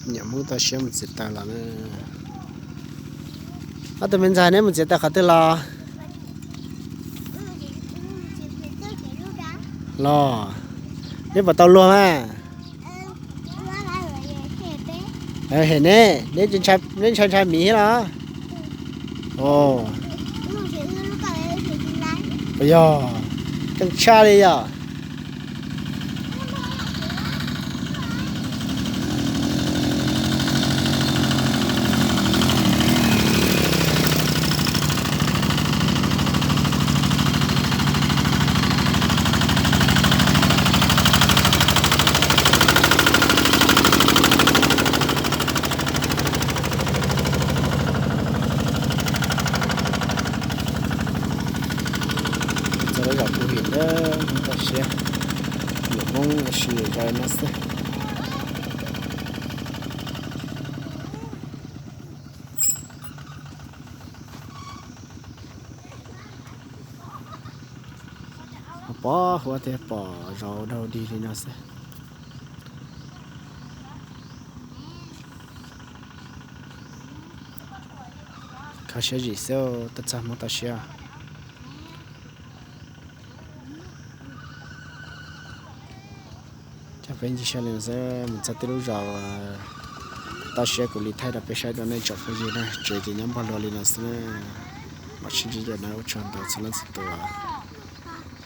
Niam Hmoob toj siab mus txiav taws los na. Ob tug me ntxhais, neb mus txiav taws qhov twg los? Los, neb puas tau luag mas? Hem neb, neb ntshai ntshai miv thiab los? Yog, keej tshaj li yom. Txog lub zos Phu Him na, Hmoob toj siab, niam Hmoob ua si zos no xwb. Pom huab tias pom zos ua dog dig li no xwb. Kho siab zim xwb, tau txog Hmoob toj siab. Coj peb ncig saib li no xwb, mus txog tej lub zos toj siab kuv li thaij rau peb saib rau nej tsoom phooj ywg na, tsev ces nyob npog luag li no xwb na. Mam sib ntsib dua na, ua tsaug ntau txhua leej txhua tus.